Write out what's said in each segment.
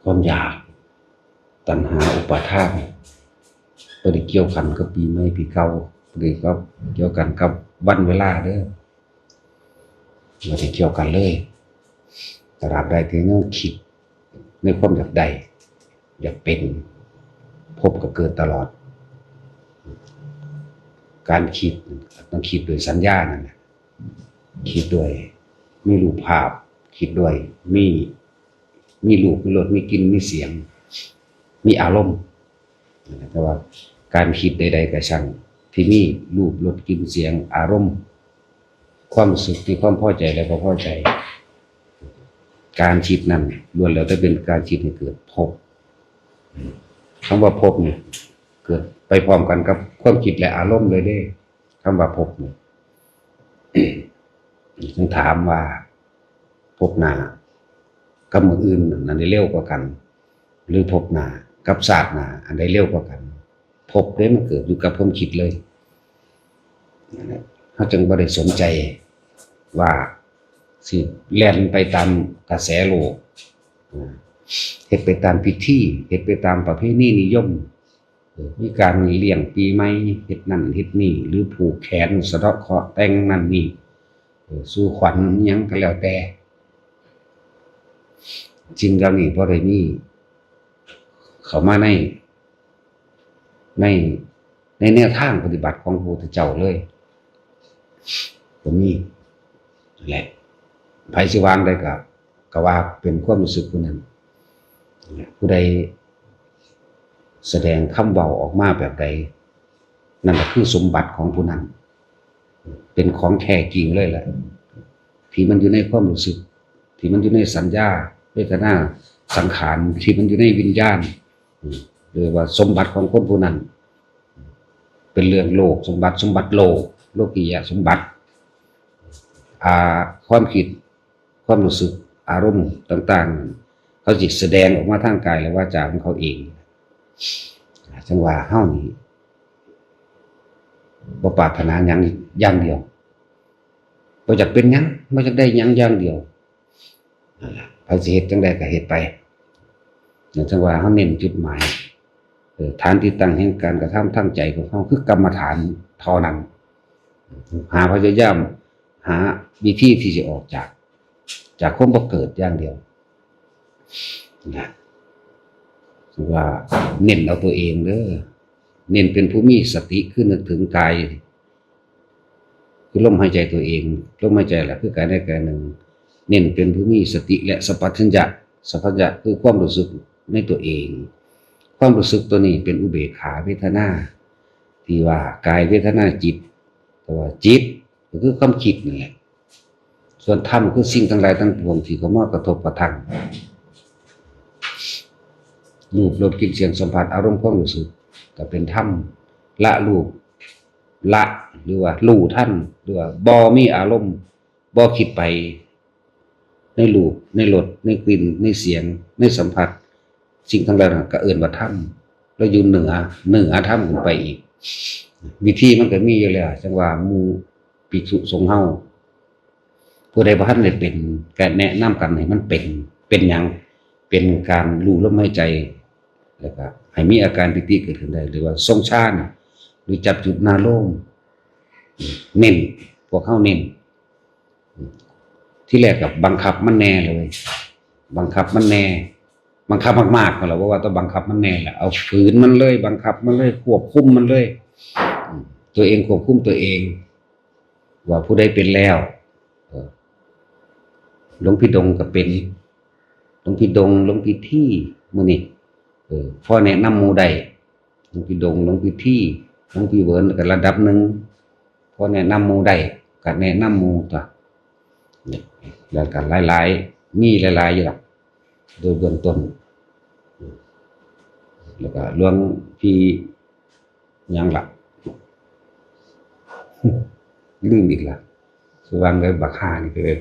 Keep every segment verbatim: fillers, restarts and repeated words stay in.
ความอยาก ตัณหา อุปาทาน บ่ได้เกี่ยวกันกับปีใหม่ปีเก่า บ่ได้กับเกี่ยวกันกับวันเวลาเด้อ บ่ได้เกี่ยวกันเลย ตราบใดที่ยังคิดในความอยากได้ อยากเป็น ภพก็เกิดตลอด การคิดต้องคิดด้วยสัญญานั่นแหละ คิดด้วย มีรูปภาพ คิดด้วย มี มีรูป มีรส มีกลิ่น มีเสียง มีอารมณ์ แต่ว่าการคิดใดๆก็ช่าง ที่มีรูป รส กลิ่น เสียง อารมณ์ ความรู้สึกที่ความพอใจและบ่พอใจ การคิดนั้นล้วนแล้วแต่เป็นการคิดให้เกิดภพ คำว่าภพนี่เกิดไปพร้อมกันกับความคิดและอารมณ์เลยเด้ คำว่าภพนี่ จึงถามว่า ภพหน้ากับมื้ออื่นอันใดเร็วกว่ากัน หรือภพหน้ากับชาติหน้าอันใดเร็วกว่ากัน ภพเด้มันเกิดอยู่กับความคิดเลย นั่นแหละ เราจึงบ่ได้สนใจว่าสิแล่นไปตามกระแสโลก อ่า เฮ็ดไปตามพิธี เฮ็ดไปตามประเพณีนิยม เออ มีการเลี้ยงปีใหม่ เฮ็ดนั่นเฮ็ดนี่ หรือผูกแขนสะเดาะเคราะห์แต่งนั่นนี่ เออ สู่ขวัญอิหยังก็แล้วแต่ สิ่งเหล่านี้บ่ได้มีเข้ามาใน ใน ในแนวทางปฏิบัติของพระพุทธเจ้าเลย บ่มี นั่นแหละ ไผสิวางได้ก็ ก็ว่าเป็นความรู้สึกผู้นั้น ผู้ใดแสดงคำเว้าออกมาแบบใด นั่นก็คือสมบัติของผู้นั้น เป็นของแท้จริงเลยแหละ ที่มันอยู่ในความรู้สึก ที่มันอยู่ในสัญญา เวทนา สังขาร ที่มันอยู่ในวิญญาณ อืม เรียกว่าสมบัติของคนผู้นั้น เป็นเรื่องโลกสมบัติ สมบัติโลก โลกียสมบัติ อ่า ความคิด ความรู้สึก อารมณ์ต่างๆ เขาสิแสดงออกมาทางกายและวาจาของเขาเอง จั่งว่าเฮานี่บ่ปรารถนาหยังอย่างเดียว บ่อยากเป็นหยัง บ่อยากได้หยังอย่างเดียว นั่นล่ะ ไผสิเฮ็ดจั่งใดก็เฮ็ดไป จั่งว่าเฮาเน้นจุดหมาย เออ ฐานที่ตั้งแห่งการกระทำทางใจของเฮาคือกรรมฐานเท่านั้น หาพยายาม หาวิธีที่จะออกจาก จากความบ่เกิดอย่างเดียว นะ คือว่าเน้นเอาตัวเองเด้อ เน้นเป็นผู้มีสติ คือนึกถึงกาย คือลมหายใจตัวเอง ลมหายใจแหละ คือกายใดกายหนึ่ง เน้นเป็นผู้มีสติและสัมปชัญญะ สัมปชัญญะคือความรู้สึกในตัวเอง ความรู้สึกตัวนี้เป็นอุเบกขาเวทนา ที่ว่ากายเวทนาจิต แต่ว่าจิตก็คือความคิดนั่นแหละ ส่วนธรรมคือสิ่งทั้งหลายทั้งปวงที่เข้ามากระทบกระทั่ง รูป รส กลิ่น เสียง สัมผัส อารมณ์ ความรู้สึก ก็เป็นธรรม ละรูป ละ หรือว่ารู้ทัน หรือว่าบ่มีอารมณ์ บ่คิดไป ในรูป ในรส ในกลิ่น ในเสียง ในสัมผัส สิ่งทั้งหลายนั้นก็เอิ้นว่าธรรม แล้วอยู่เหนือ เหนือธรรมขึ้นไปอีก วิธีมันก็มีอยู่แล้ว จั่งว่าหมู่ภิกษุสงฆ์เฮา ผู้ใดบ่ทันได้เป็น ก็แนะนำกันให้มันเป็น เป็นหยัง เป็นการรู้ลมหายใจ แล้วก็ให้มีอาการปีติเกิดขึ้นได้ หรือว่าทรงฌาน หรือจับจุดนารมณ์ เน้น พวกเฮาเน้น ที่แรกก็บังคับมันแน่เลย บังคับมันแน่ บังคับมากๆ ก็แล้วว่าต้องบังคับมันแน่แหละ เอาฝืนมันเลย บังคับมันเลย ควบคุมมันเลย อืม ตัวเองควบคุมตัวเอง ว่าผู้ใดเป็นแล้ว เออ หลวงพี่ดงก็เป็น หลวงพี่ดง หลวงพี่ที่ มื้อนี้ เออ พอแนะนำหมู่ได้ หลวงพี่ดง หลวงพี่ที่ หลวงพี่เหวินก็ระดับหนึ่ง พอแนะนำหมู่ได้ ก็แนะนำหมู่ตั๊ว แล้วก็หลายๆ มีหลายๆ อยู่ล่ะ โดยเบื้องต้น แล้วก็หลวงพี่ หยังล่ะ ลืมอีกล่ะ คือวางไว้บักฮานี่ก็เลย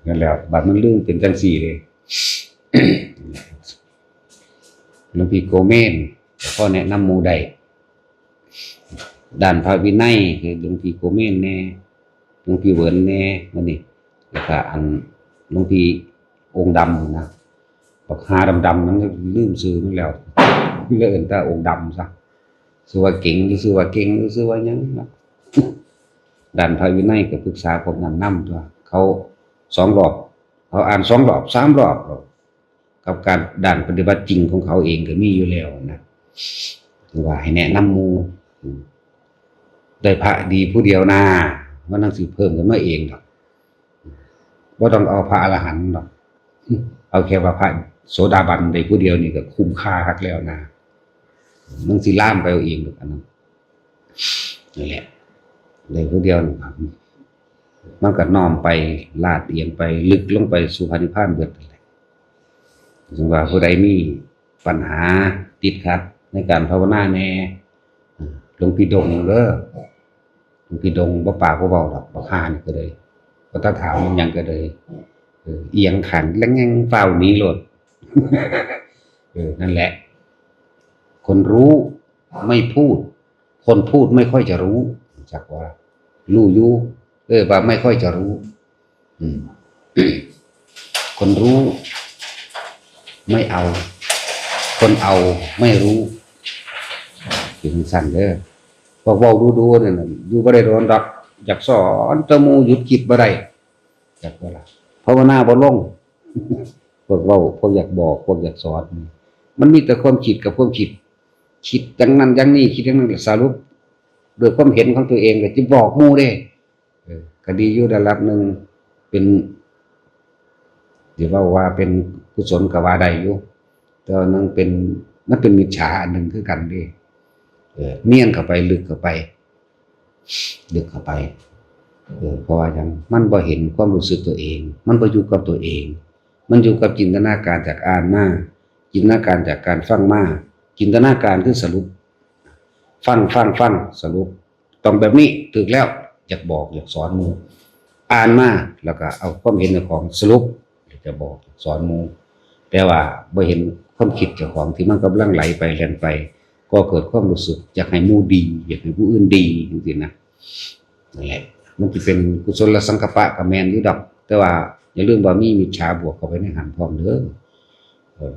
นั่นแหละ บัดมันลืมเป็นจังซี่เลย หลวงพี่โกเมน พอแนะนำหมู่ได้ ด้านพระวินัย คือหลวงพี่โกเมนแน่ หลวงพี่เหวินแน่ มื้อนี้ แล้วก็อันหลวงพี่ องค์ดำนะ บักฮาดำๆ มันลืมชื่อมันแล้ว เลยเอิ้นแต่องค์ดำซะ ชื่อว่าเก๋งหรือชื่อว่าเก่งหรือชื่อว่าหยังนะ ด้านพระวินัยก็ปรึกษาพวกนั้นนำตั๊ว เขาสองรอบ เขาอ่านสองรอบสามรอบ กับการด้านปฏิบัติจริงของเขาเองก็มีอยู่แล้วนะ ถึงว่าให้แนะนำหมู่ ได้พระดีผู้เดียวนา มันจั่งสิเพิ่มขึ้นมาเองดอก บ่ต้องเอาพระอรหันต์ดอก เอาแค่ว่าพระโสดาบันได้ผู้เดียวนี่ก็คุ้มค่าคักแล้วนะ มันสิลามไปเอาเองดอกอันนั้น นั่นแหละ ได้ผู้เดียวนี่ครับ มันก็น้อมไป ลาดเอียงไป ลึกลงไปสู่พระนิพพานเบิดนั่นแหละ ถึงว่าผู้ใดมีปัญหาติดขัดในการภาวนาแหน่ หลวงพี่ดงเด้อ หลวงพี่ดงบ่ปากบ่เว้าดอก บักฮานี่ก็เลย บ่ต้องถามมันหยังก็เลย เออ เอียงขันแลงแง่งฟ้าวหนีโลด เออ นั่นแหละ คนรู้ไม่พูด คนพูดไม่ค่อยจะรู้ จักว่า รู้อยู่ เออ ว่าไม่ค่อยจะรู้ อืม คนรู้ ไม่เอา คนเอาไม่รู้ เป็นจั่งซั้นเด้อ พวกเว้าดูๆ นั่นน่ะ อยู่บ่ได้โดนดอก อยากสอนแต่หมู่หยุดคิดบ่ได้ จักว่าล่ะ ภาวนาบ่ลง พวกเว้า พวกอยากบอก พวกอยากสอน มันมีแต่ความคิดกับความคิด คิดอย่างนั้นอย่างนี้ คิดอย่างนั้น สรุป โดยความเห็นของตัวเอง ก็สิบอกหมู่เด้ เออ ก็ดีอยู่ระดับหนึ่ง เป็น สิเว้าว่าเป็นกุศลก็ว่าได้อยู่ แต่ว่ามันเป็น มันเป็นมิจฉาอันหนึ่งคือกันเด้ เออ เนียนเข้าไป ลึกเข้าไป ลึกเข้าไป เออ เพราะว่าหยัง มันบ่เห็นความรู้สึกตัวเอง มันบ่อยู่กับตัวเอง มันอยู่กับจินตนาการจากอ่านมา จินตนาการจากการฟังมา จินตนาการคือสรุป ฟัง ฟัง ฟัง สรุป ต้องแบบนี้ ถูกแล้ว อยากบอก อยากสอนหมู่ อ่านมา แล้วก็เอาความเห็นเจ้าของสรุป อยากจะบอก อยากสอนหมู่ แต่ว่าบ่เห็นความคิดเจ้าของที่มันกำลังไหลไปแล่นไป ก็เกิดความรู้สึกอยากให้หมู่ดี อยากให้ผู้อื่นดี จั่งซี้นะ นั่นแหละ มันสิเป็นกุศลสังกัปปะก็แม่นอยู่ดอก แต่ว่าอย่าลืมว่ามีมิจฉาบวกเข้าไปในหั้นพร้อมเด้อ เออ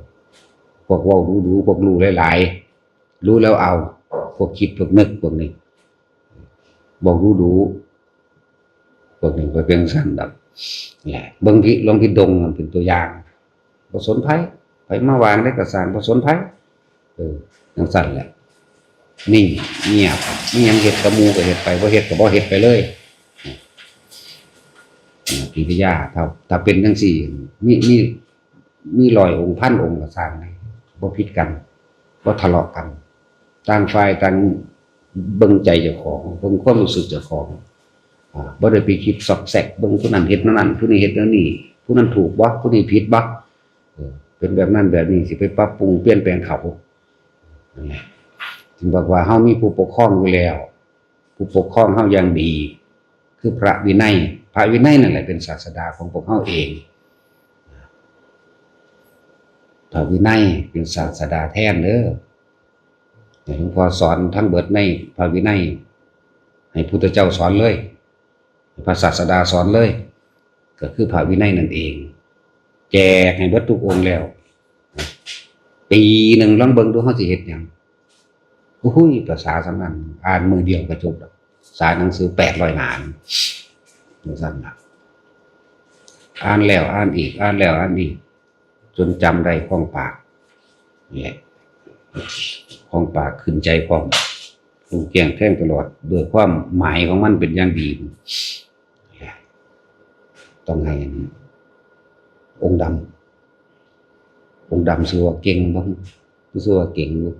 พวกเว้าดูๆ พวกรู้หลายๆ รู้แล้วเอา พวกคิด พวกนึก พวกนี้ บอกดูดู พวกนี้ไปเป็นจั่งซั้นดอก แหละ เบิ่งพี่ หลวงพี่ดงมันเป็นตัวอย่าง บ่สนไผ ไผมาว่าจั่งใดก็ซ่าง บ่สนไผ เออ จั่งซั้นแหละ นิ่ง เงียบ มีหยังเฮ็ดกับหมู่ก็เฮ็ดไป บ่เฮ็ดก็บ่เฮ็ดไปเลย อ่า กิริยา ถ้า ถ้าเป็นจั่งซี้ มี มี มีร้อยองค์ พันองค์ก็ซ่าง บ่ผิดกัน บ่ทะเลาะกัน ต่างฝ่ายต่างเบิ่งใจเจ้าของ เบิ่งความรู้สึกเจ้าของ อ่า บ่ได้ไปคิดซอกแซกเบิ่งผู้นั้นเฮ็ดแนวนั้น ผู้นี้เฮ็ดแนวนี้ ผู้นั้นถูกบ่ ผู้นี้ผิดบ่ เออ เป็นแบบนั้นแบบนี้ สิไปปรับปรุงเปลี่ยนแปลงเขา นั่นแหละ จึงบอกว่าเฮามีผู้ปกครองอยู่แล้ว ผู้ปกครองเฮาอย่างดี คือพระวินัย พระวินัยนั่นแหละเป็นศาสดาของพวกเฮาเอง พระวินัยเป็นศาสดาแทนเด้อ หลวงพ่อสอนทั้งเบิดในพระวินัย ให้พุทธเจ้าสอนเลย ให้พระศาสดาสอนเลย ก็คือพระวินัยนั่นเอง แจกให้เบิดทุกองค์แล้ว ปีหนึ่งลองเบิ่งดู เฮาสิเฮ็ดหยัง โอ้ย ภาษาส่ำนั้น อ่านมื้อเดียวก็จบแล้ว สารหนังสือแปดร้อยหน้า จั่งซั้นล่ะ อ่านแล้วอ่านอีก อ่านแล้วอ่านอีก จนจำได้คล่องปาก นี่แหละ คล่องปากขึ้นใจพร้อม รู้แจ้งแทงตลอด ด้วยความหมายของมันเป็นอย่างดี ต้องให้องค์ดำ องค์ดำชื่อว่าเก่งบ่ ชื่อว่าเก่งอยู่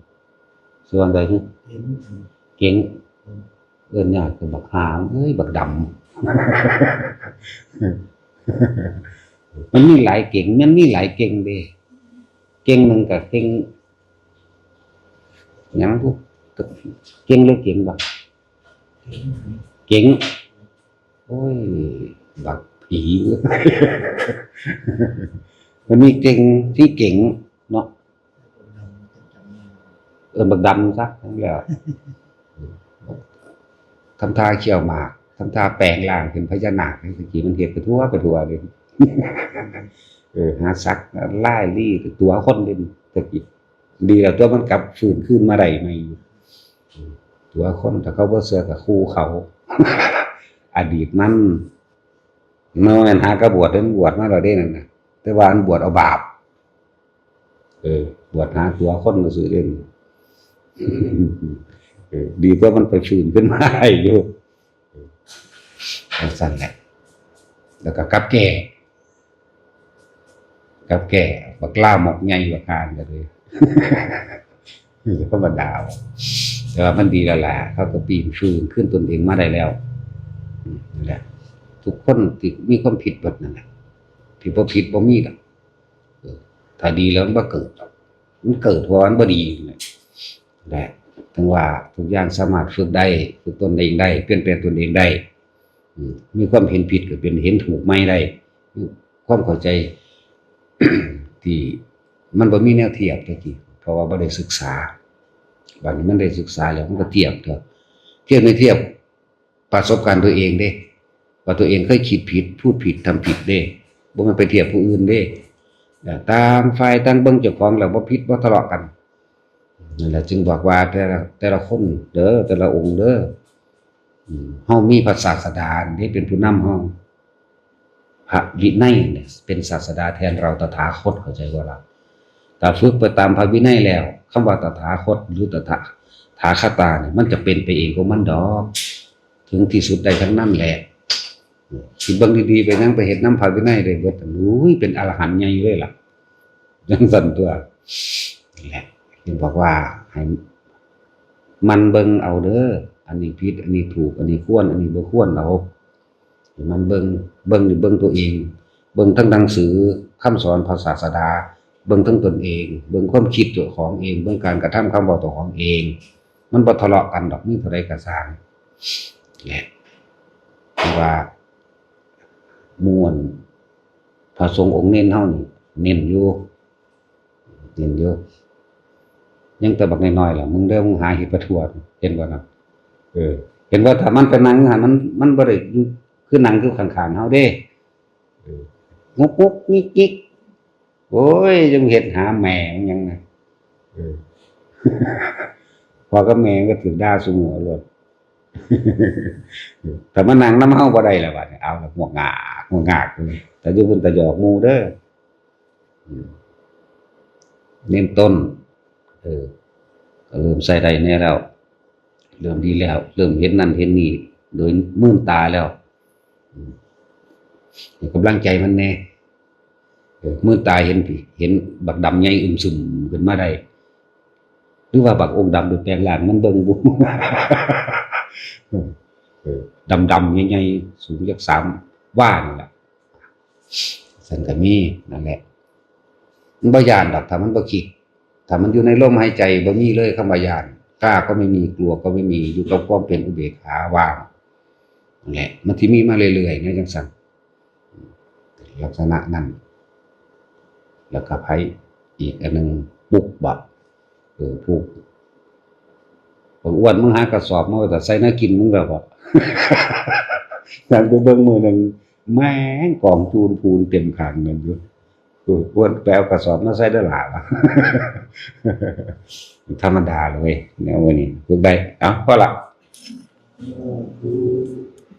ชื่อว่าใด๋ เก่ง เก่ง เอิ้นยากคือบักหาม เอ้ย บักดำ มันมีหลายเก่ง มันมีหลายเก่งเด้ เก่งหนึ่งก็เก่ง หยังบุ เก่งหรือเก่งบ่ เก่ง โอ้ย บักผี มันมีเก่งที่เก่งเนาะ เอิ้นบักดำซะ ทั้งแล้ว ทำท่าเคี้ยวหมาก ทำท่าแปลงร่างเป็นพญานาค จั่งซี้ มันเฮ็ดไปทั่วไปทั่วเลย เออ หาสักลายรีตัวคนเล่นตะกี้ ดีแล้วตัวมันกลับฟื้นคืนมาได้ใหม่อยู่ ตัวคน ถ้าเขาบ่เชื่อก็คู่เขา อดีตมัน มันบ่แม่นหากระบวชเด้ มันบวชมาแล้วเด้นั่นน่ะ แต่ว่ามันบวชเอาบาป เออ บวชหาตัวคนซื่อๆเด้ เออ ดีกว่ามันไปฟื้นขึ้นมาได้อยู่ เออ จั่งซั้นแหละ แล้วก็กลับแก้ กลับแก้ บักลามกใหญ่บักห่านั่นก็เลย ธรรมดา แต่ว่ามันดีแล้วล่ะ เขาก็ปีนฟื้นขึ้นตนเองมาได้แล้ว อืม นั่นแหละ ทุกคนที่มีความผิดเบิดนั่นแหละ ที่บ่ผิดบ่มีดอก เออ ถ้าดีแล้วมันบ่เกิดดอก มันเกิดเพราะมันบ่ดีนั่นแหละ และถึงว่าทุกอย่างสามารถฝึกได้ ฝึกตนเองได้ เปลี่ยนแปลงตนเองได้ อืม มีความเห็นผิดก็เป็นเห็นถูกใหม่ได้ ความเข้าใจ ที่มันบ่มีแนวเทียบตะกี้ เพราะว่าบ่ได้ศึกษา บัดนี้มันได้ศึกษาแล้วมันก็เทียบเถอะ เทียบในเทียบประสบการณ์ตัวเองเด้ ว่าตัวเองเคยคิดผิด พูดผิด ทำผิดเด้ บ่แม่นไปเทียบผู้อื่นเด้ ต่างฝ่ายต่างเบิ่งเจ้าของแล้วบ่ผิดบ่ทะเลาะกัน นั่นแหละจึงบอกว่าแต่ละ แต่ละคนเด้อ แต่ละองค์เด้อ อืม เฮามีพระศาสดานี่เป็นผู้นำเฮา พระวินัยเนี่ยเป็นศาสดาแทนเราตถาคต เข้าใจบ่ล่ะ ถ้าฝึกไปตามพระวินัยแล้ว คำว่าตถาคตหรือตถา ถาคตาเนี่ย มันจะเป็นไปเองของมันดอก ถึงที่สุดได้ทั้งนั้นแหละ คิดเบิ่งดีๆ ไปยังไปเฮ็ดนำพระวินัยได้เบิด อุ้ย เป็นอรหันต์ใหญ่เลยล่ะ จั่งซั้นตัว นั่นแหละ จึงบอกว่าให้หมั่นเบิ่งเอาเด้อ อันนี้ผิด อันนี้ถูก อันนี้ควร อันนี้บ่ควรเอา ให้หมั่นเบิ่ง เบิ่งนี่เบิ่งตัวเอง เบิ่งทั้งหนังสือคำสอนพระศาสดา เบิ่งทั้งตนเอง เบิ่งความคิดเจ้าของเอง เบิ่งการกระทำคำเว้าเจ้าของเอง มันบ่ทะเลาะกันดอก มีเท่าใดก็ซ่าง แหละ ที่ว่าม่วน พระสงฆ์องค์เณรเฮานี่เน้นอยู่ เน้นอยู่ ยังแต่บักน้อยๆล่ะ มึงเด้อ มึงหาเฮ็ดบ่ทั่ว เห็นบ่นะ เออ เห็นว่าถ้ามันไปนั่งอยู่หั่น มัน มันบ่ได้อยู่ คือนั่งอยู่ข้างๆเฮาเด้ เออ งุกงุกงิกงิก โอ้ย จั่งเฮ็ดหาแม่มันหยังนะ เออ พ่อกับแม่ก็ถืกด่าซุมื้อโลด ถ้ามานั่งนำเฮาบ่ได้แล้วบัดนี้ เอาละ งวกงาก งวกงาก แต่อยู่เพิ่นตะหยอกหมู่เด้อ อืม เน้นต้น เออ ก็เริ่มใช้ได้แน่แล้ว เริ่มดีแล้ว เริ่มเห็นนั่นเห็นนี่ โดยมื่นตาแล้ว อืม ให้กำลังใจมันแน่ เออ มื่นตาเห็นผี เห็นบักดำใหญ่อึมซึมขึ้นมาได้ หรือว่าบักองค์ดำไปแปลงร่างมันเบิ่งบุ เออ ดำๆใหญ่ๆ สูงจักสามวานี่ล่ะ ซั่นก็มี นั่นแหละ มันบ่ย้านดอก ถ้ามันบ่คิด ถ้ามันอยู่ในลมหายใจ บ่มีเลยคำว่าย้าน กล้าก็ไม่มี กลัวก็ไม่มี อยู่กับความเป็นอุเบกขา ว่าง นั่นแหละ มันสิมีมาเรื่อยๆ แนวจั่งซั้น ลักษณะนั้น แล้วก็ไผอีกอันหนึ่ง ปุ๊กบ่ เออ ปุ๊ก บักอ้วน มึงหากระสอบมาไว้แต่ใส่แนวกินมึงแล้วบ่ ย่างไปเบิ่งมื้อหนึ่ง แม่งกองจูนพูนเต็มข้างนั่นอยู่ เออ อ้วน ไปเอากระสอบมาใส่เด้อหล่า ธรรมดาเลยเว้ย แนวมื้อนี้ ฝึกได้ เอ้า พอละ